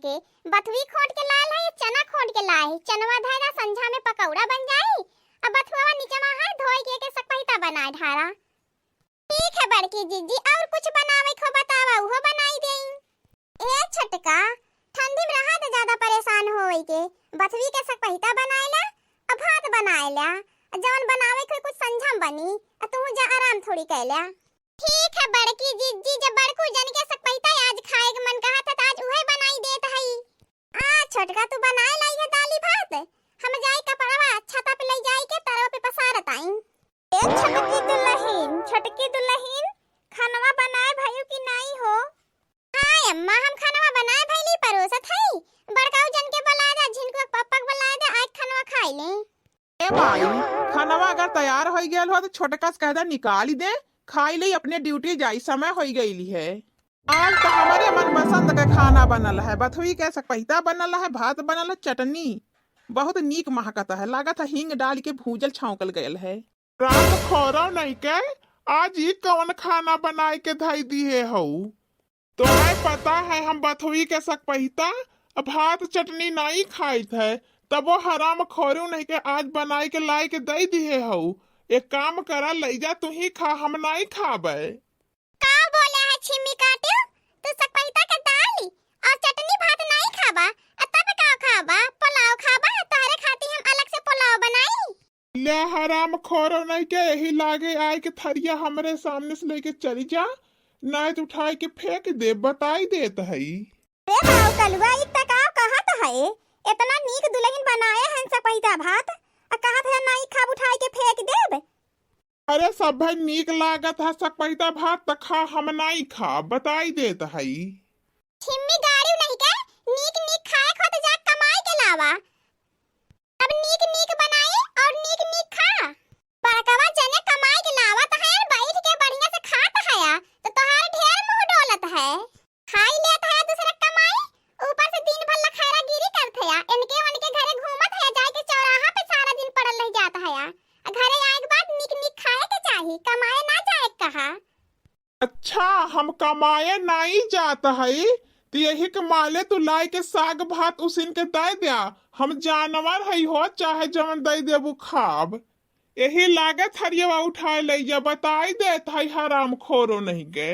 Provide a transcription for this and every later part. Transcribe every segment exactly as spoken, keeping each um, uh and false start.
के। बथुई खोट के लायल है, चना खोट के लाए है। चनवा धै दा, संझा में पकौड़ा बन जाई। अब बथुआ निचवा है, धोई के, के सकपहिता बनाए ढारा। ठीक है बड़की जिज्जी, और कुछ बनावे को बतावा, उहो बनाई देई। ए छोटका, ठंडी में रहा त ज्यादा परेशान होई के, बथुई के सकपहिता बनाए ला, अब भात बनाए ला, जवन बनावे को कुछ संझा में बनी, आ तू जा आराम थोड़ी कर ला। ठीक है बड़की जिज्जी, जब बड़कू जन के सकपहिता आज खाए के मन कहत है, त आज उहे बनाई देत हई। आ छोटका, तू बनाए लाई है दाली भात, हम जाई कपड़वा छता पे ले जाई के तरवा पे पसारत आई। ए छोटकी दुलहिन, छोटकी दुलहिन, खनवा बनाए भइउ कि नाई हो? हाँ अम्मा, हम खनवा बनाए भइली, परोसत हई। बड़काऊ जन के बुलाए दे, झिनकुआ के पप्पा के बुलाए दे, आइ खनवा खाई ले। ए माई, खनवा अगर तैयार होइ गयल हो त छोटका से कह दे निकाली दे, खाई ले, अपने ड्यूटी जाई, समय होइ गइली है। आज त हमरे मनपसंद के खाना बनल है, बथुई के सकपहिता बनल है, भात बनल है, चटनी बहुत नीक महकत है, लागत है हींग डाल के भूजल छौंकल गयल है। राम खोरो नहीं के, आज ई कौन खाना बनाए के धई दिहे हऊ? तोहरे पता है हम बथुई के सकपहिता, भात चटनी नाई खाइत है, तबो हराम खोरू नहीं के आज बनाए के लाए के दई दिहे हऊ। एक काम करा, लई जा, तू ही खा, हम नाई खाबे। का बोले है छिम्मी काटियो, तू सकपहिता के दाल और चटनी भात नाई खाबा, आ तब का खाबा? पुलाव खाबा? तोहरे खाती हम अलग से पुलाव बनाई। ले हराम खोरो नहीं के, यही लागे आए के थरिया हमरे सामने से लेके चली जा, नाई तो उठाए के फेंक दे, बताई देत हई। रे बाऊ कलुआ, ई त का कहत है? इतना नीक दुलहिन बनाए हैं सकपहिता भात, आ कहत है नाई खाब, उठाए के फेंक देब। अरे सभे नीक लागत है सकपहिता भात, त खा, हम नाई खाब, बताई देत हई। छिम्मी गाड़ियो नहीं के, नीक नीक खाए को त जा कमाए के लावा। अब नीक नीक बनाए और नीक नीक खा। बड़कवा जने कमाए के लावत है, बैठ के बढ़िया से खात है, तो तोहार ढेर मुंह डोलत है। खाई लेत है दूसरे कमाई, ऊपर से दिन भर लखैरागिरी करत है, इनके उनके घरे घूमत है, जाए के चौराहा पे सारा दिन पड़ल रह जात है। आ घरे आए के बाद नीक नीक खाए के चाही, कमाए ना जाए के कहा। अच्छा, हम कमाए नाई जात हई, त यही के माले तू लाई के साग भात उसिन के दे द्या। हम जानवर हई हो, चाहे जवन दे देबू खाब। यही लागे थरियवा उठाए लई जा, बताई देत हई हराम खोरो नहीं के।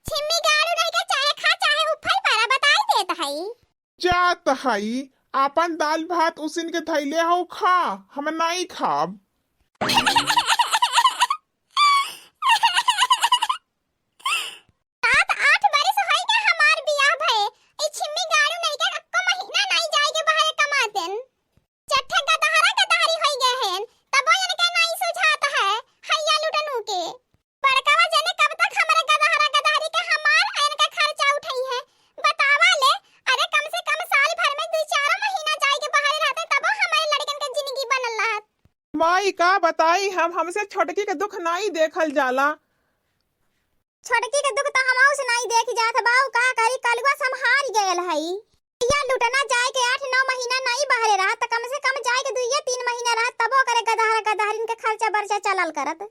छिम्मी गाड़ू रह के चाहे खा, चाहे उफल परा, बताई देत हई। जात हई, आपन दाल भात उसिन के धइले हऊ, खा, हम नाई खाब। सात आठ बरिस होई गए हमार बियाह भए, ई छिम्मी गाड़ू नहीं के एको महीना नाई जाए के बाहरे कमातेन। चट्ठे गदहरा गदहरी होई गए हैं, तबो इनके नाई सुझात है, हैया लुटनू के। बड़कवा जने कब तक हमरे गदहरा गदहरी के हमार आ इनका खर्चा उठाई है, बतावा ले। अरे कम से कम साल भर में दुई चारो महीना जाए के बाहरे रहते, तबो हमारे लड़कन के जिंदगी बनल रहत। माई का बताई हम, हमसे छोटकी के दुख नाई देखल जाला। छोटकी के दुख त हमहू से नाई देखी जात बा, उ का करी, कलुआ संभाल गयल हई। या लुटना जाए के आठ नौ महीना नाई बाहरे रहत, त कम से कम जाए के दुइये तीन महीना रहत, तबो करे गदहर गदहरिन के खर्चा बर्चा चलल करत।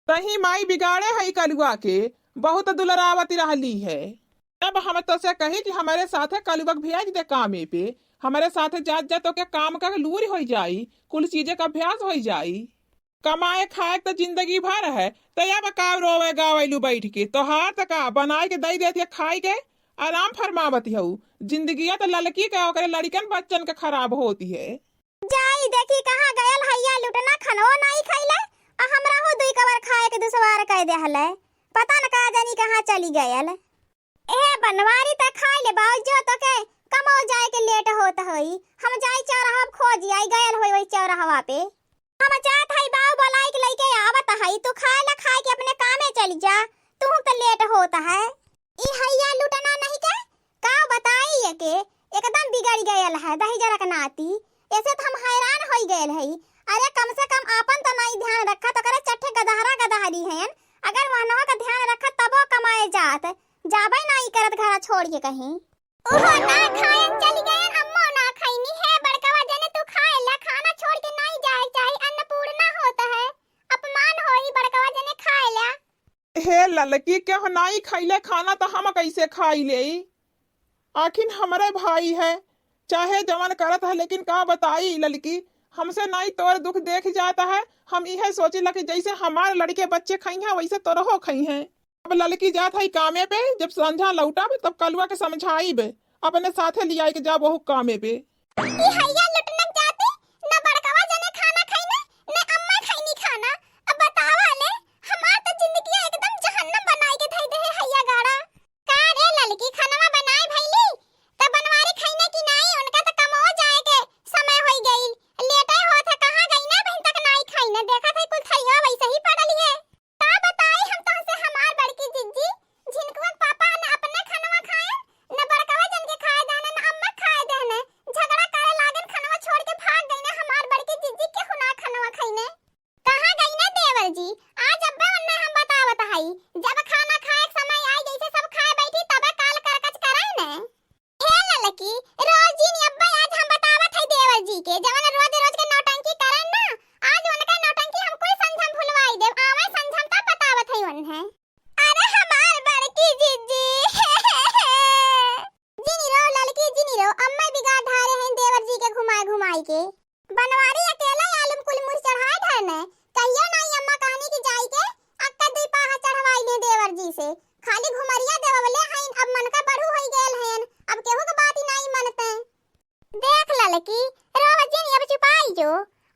तही माई बिगाड़े हई कलुआ के, बहुत दुलरावत रहली है। अब हम तोसे कही कि हमरे साथे कलुआ के भेज दे कामे पे, हमरे साथे जात जात ओके काम का लूर होइ जाई, कुल चीजे का अभ्यास होइ जाई। कमाए खाए त जिंदगी भर है, त अब का रोवे गावेलू बैठ के? तोहार त का बनाए के दई देत है खाए के, आराम फरमावत हऊ। जिंदगिया त ललकी के ओकरे लड़िकन बच्चन के खराब होती है। जाई देखी कहाँ गयल हैया लुटना, खनवो नाई खैले, आ हमरा हो दुई कवर खाए के दुसवार कह देहले। पता न का जानी कहाँ चली गयल। ए बनवारी, त खाई ले बाऊ, जो तोके कमो जाए के लेट होत होई। हम जाई चौराहा खोजी आई, गयल होई वही चौराहवा पे। हम जात हई बाऊ, बोलाई के लइके आवत हई, तू खाए ला, खाए के अपने कामे चली जा, तू त लेट होत है। ई हैया लुटना नहीं के का बताई एके, एकदम बिगड़ गयल है दहिजरा के नाती। ऐसे त हम हैरान होई गयल हई। अरे कम से कम आपन त नाई ध्यान रखत, ओकरे चट्ठे गदहरा गदहरी हैं, अगर वहनवा का ध्यान रखत तबो कमाए जात, जाबे नाई करत घरा छोड़ के कहीं। ओहो ना खायन चली गयन, अम्मो ना खैनी है। बड़कवा जने तू खाए ला, खाना छोड़ के नाई जाए चाही, अन्नपूर्णा होत है, अपमान होई। बड़कवा जने खाए ला। हे ललकी, केहू नाई खैले खाना त हम कैसे खाई लेई? आखिर हमरे भाई है, चाहे जवन करत है, लेकिन का बताई ललकी, हमसे नाई तोर दुख देख जात है। हम इहे सोचिला कि जैसे हमार लड़के बच्चे खइहें, वैसे तोरहो खइहें। अब ललकी जात है कामे पे, जब संझा लौटब तब कलुआ के समझाइब, अपने साथे लियाई के जाब ओहू कामे पे। ई हैया लुटनक जाती, न बड़कवा जने खाना खइने, न अम्मा खइनी खाना। अब बतावा ले, हमार तो जिंदगी एकदम जहन्नम बनाई के धई दे है हैया गाड़ा। का रे ललकी, खनवा बनाए भइली? त बनवारी खइने कि नाई? उनका त कमवा जाए के समय होई गइल, लेटे होत है, कहाँ गई ना, अबहिन तक नाई खाई ना। देखत है कुल थरिया वैसे ही पड़ल है। का बताई हम तोहसे हमार बड़की जिज्जी, झिनकुआ के पापा न अपने खनवा खाए, न बड़कवा जन के खाए देहने, न अम्मा खाए देहने। झगड़ा करे लागन, खनवा छोड़ के भाग गई ना हमार बड़की जिज्जी, केहू ना खनवा खइने। कहाँ गई ना देवर जी? आज अब्बे उन्ने हम बतावत हई, जब खाना खाए के समय आई, जैसे सब खाए बैठी, तबे काल करकच करे ने। हे ललकी, रोज जिन अब्बे आज हम बतावत हई देवर जी के, जवन रोज रोज के नौटंकी करन ना, आज उनके नौटंकी हम कुल संझम भुलवाई देब, आवे संझम तब बतावत हई उन्हें। अरे हमार बड़की जिज्जी। जिनी रो ललकी, जिनी रो, अम्मा बिगाड़ ढारे हैं देवर जी के घुमाए घुमाए के। बनवारी अकेला आलम कुल मुँह चढ़ाए ढरने। कहियो नाई अम्मा कहनी कि जाई के अक्का दुई पाहा चढ़वाई ले देवर जी से। खाली घुमरिया देवले हईन, अब मन का बढ़ू होई गयल हयन, अब केहू के बात ही नाई मनते। देख ललकी, रोवा जिन, अब चुपाई जो।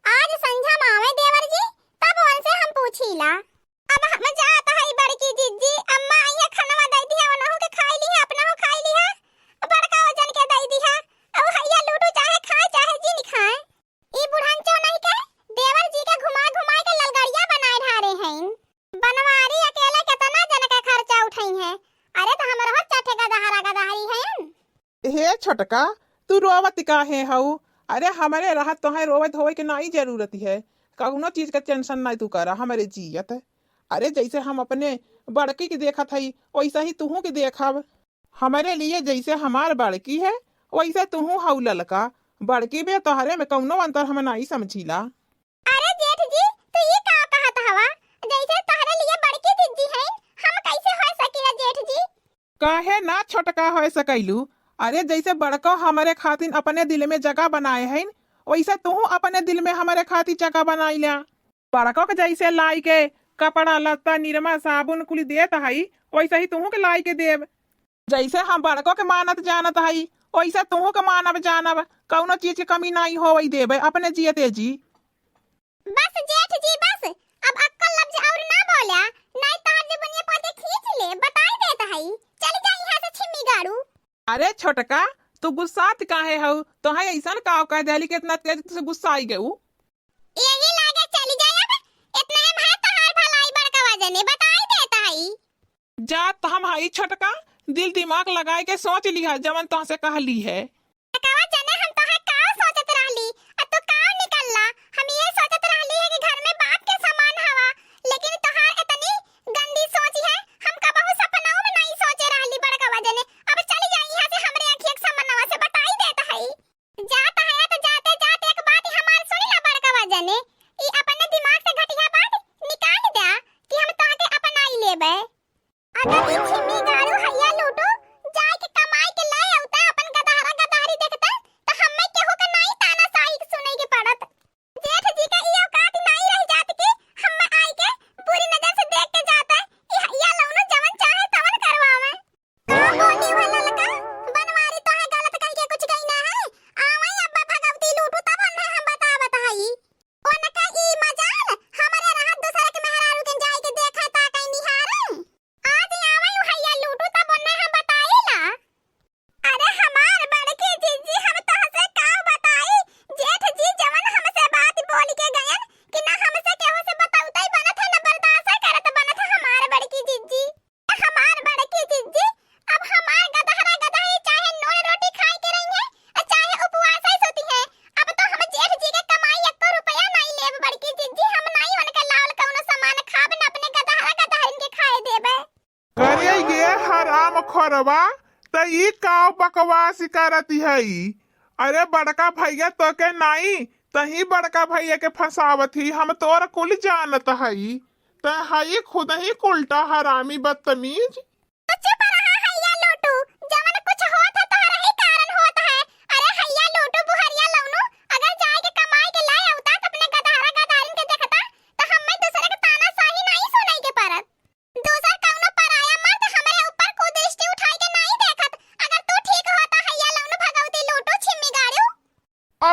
आज संझा में आवे देवर जी, तब उनसे हम पूछीला। अब हम जात हई बड़की जिज्जी, अम्मा आइया खनवा दई दिहा, ओनहु के खाई लिहा, अपनहु खाई लिहा, बड़का वजन के दई दिहा। अब हैया लूटू चाहे खाए चाहे जिन खाए। ई बुढ़नचो नहीं के देवर जी के घुमा घुमा के ललगड़िया बनाए ढारे हैं। बनवारी अकेले केतना जन के खर्चा उठई है। अरे तो हमरो चार ठे गदहरा गदहरी हैं। हे छोटका, तू रोवत काहे हऊ? अरे हमरे रहत तोहे रोवत होवे के नाई जरूरत है, कउनो चीज के tension नाई तू करा, हमरे जियत। अरे जैसे हम अपने बड़की के देखत हई, वैसे ही तुहू के देखब। हमरे लिए जैसे हमार बड़की है, वैसे तुहू हऊ ललका। बड़की बे तोहरे में कउनो अंतर हम नाई समझीला। अरे जेठ जी, तू ई का कहत हवा? जैसे तोहरे लिए बड़की जिज्जी हैं, हम कैसे हो सकीला जेठ जी? काहे ना छोटका हो सकैलू? अरे जैसे बड़को हमरे खातिर अपने दिल में जगह बनाए हैं, वैसे तू अपने दिल में हमरे खातिर जगह बनाई ला। बड़को के जैसे लाई के कपड़ा लत्ता, निरमा, साबुन कुल देत हई, वैसे ही तुहू के लाई के देब। जैसे हम बड़को के मानत जानत हई, वैसे तुहू के मानब जानब, कउनो चीज के कमी नाई होवई देबे अपने जियते जी। बस जेठ जी बस, अब अक्कल लफ्ज और ना बोल्या, नाई तोहार जबनिया पर के खींच ले, बताई देत हई। चली जा यहाँ से छिम्मी गाड़ू। अरे छोटका, तू गुस्सात काहे हऊ? तोहे ऐसन का कह देली कि इतना तेज से गुस्साई गऊ? यही लागे चली जाए अब, इतने में है तोहार भलाई बड़कवा जने, बताई देत हई। जा त हम हई छोटका, दिल दिमाग लगाए के सोच लिहा जवन तोहसे कहली है। बड़कवा जने हम तोहे का सोचत रहली, आ तू का निकलला? हम ये सोचत रहली है कि घर में बाप के समान हवा, लेकिन तोहार इतनी गंदी सोच है, हम कबहू सपनाओं में नहीं सोचे रहली बड़कवा जने। अब चली जा यहाँ से, हमरे अखिया के सामनवा से, बताई देत हई। जात हया त जाते जाते एक बात हमार सुन ला बड़कवा जने, ई अपने दिमाग से घटिया बात निकाल द्या कि हम तोहके अपनाई लेबे। अगर ई छिम्मी गाड़ू हैया लूटू जाए के कमाई के ले अउते अपन गदहरा गदहरी देखते त हम्मे केहू के नाई तानाशाही के सुने के पड़त। जेठ जी के ई औकात नाई रह जात कि हम्मे आई के बुरी नजर से देख के जाते। ई हैया लौनो जवन चाहे तवन करवावे। का बोली हो ललका? बनवारी तोहे गलत कह के कुछ कही ना है। आवई अब्बा भगवती लूटू तब उन्हें हम बतावत हई। उनका ई मजाल हमरे रहत दूसरे के मेहरारू के जाई के देखे ताकई निहारे। आज आवई उ हैया लूटू तब उन्हें हम बताई ला। अरे हमार बड़की जिज्जी हम तोहसे का बताई? जेठ जी जवन हमसे बात बोल के गयन कि ना हमसे केहू से बतौते बनत है, ना बर्दाश्त करत बनत है हमार बड़की जिज्जी। हमार बड़की जिज्जी, अब हमार गदहरा गदही चाहे नून रोटी खाए के रही है, आ चाहे उपवास है सोती है। अब तो हम जेठ जी के कमाई एको रुपया नाई लेब बड़की जिज्जी, हम नाई उनके लावल कउनो सामान खाब, न अपने गदहरा गदहरिन के खाए देबे। अरे ये हराम खोरवा, त ई का बकवास करत हई? अरे बड़का भैया तोके नाई, तही बड़का भैया के फंसावत ही, हम तोर कुल जानत हई। त हई खुद ही उल्टा हरामी बदतमीज। तो चुप रहा हैया लोटू, जवन कुछ होत है तोहरे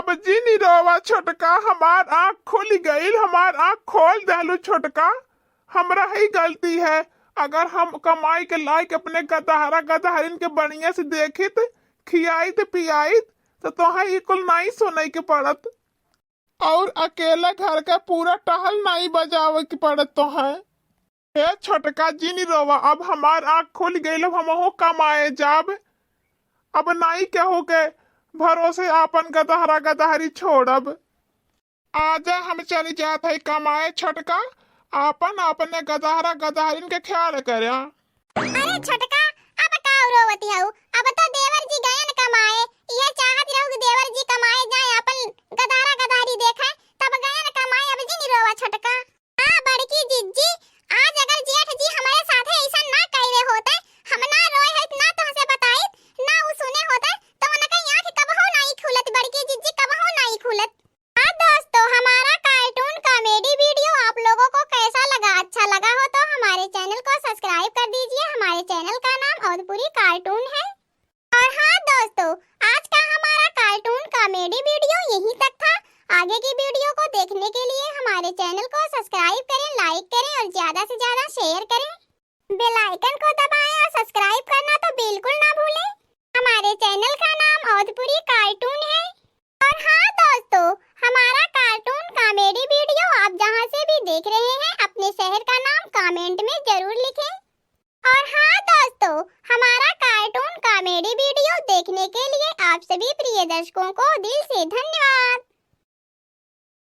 अब जिनी रोवा छोटका, हमार आँख खुल गइल, हमार आँख खोल देहलू छोटका। हमरा ही गलती है, अगर हम कमाई के लाइके अपने गदहरा गदहरिन के बढ़िया से देखित, खियाइत, पियाइत, तो तोहे ई कुल नाई सुनइ के पड़त। और अकेले घर के पूरा टहल नाई बजावे के पड़त तोहे। हे छोटका, जिनी रोवा, अब हमार आँख खुल गइल, अब हमहू कमाए जाब। अब नाई केहू के भरोसे आपन गदहरा गदहरी छोड़ब। आजा, हम चली जात हई कमाए छोटका, आपन अपने गदहरा गदहरिन के ख्याल करा। अरे छोटका, अब का रोवत हऊ? अब तो देवर जी गयन कमाए, इहे चाहत रहू कि देवर जी कमाए जाए, आपन गदहरा गदहरी देखे, तब गयन कमाए, अब जिनी रोवा छोटका। हाँ बड़की जिज्जी, आज अगर जेठ जी हमरे साथे अइसन ना कइले होते, हम ना रोए होइत, ना तोहसे बताइत, ना उ सुने होते, तो उनके आँख कबहू नाई खुलत बड़की जिज्जी, कबहू नाई खुलत। हाँ दोस्तों, हमारा cartoon comedy video आप लोगों को कैसा लगा? अच्छा लगा हो तो हमारे channel को subscribe कर दीजिए। हमारे channel का नाम अवधपुरी cartoon है। और हाँ दोस्तों, आज का हमारा cartoon comedy video यहीं तक था। आगे की video को देखने के लिए हमारे channel को subscribe करें, like करें और ज्यादा से ज्यादा share करें। Bell icon को दबाएं और subscribe करना तो बिल्कुल ना भूलें। हमारे channel का नाम अवधपुरी cartoon है। और हाँ दोस्तों, हमारा cartoon comedy video आप जहाँ से भी देख रहे हैं, अपने शहर का नाम comment में जरूर लिखें। और हाँ दोस्तों, हमारा cartoon comedy video देखने के लिए आप सभी प्रिय दर्शकों को दिल से धन्यवाद।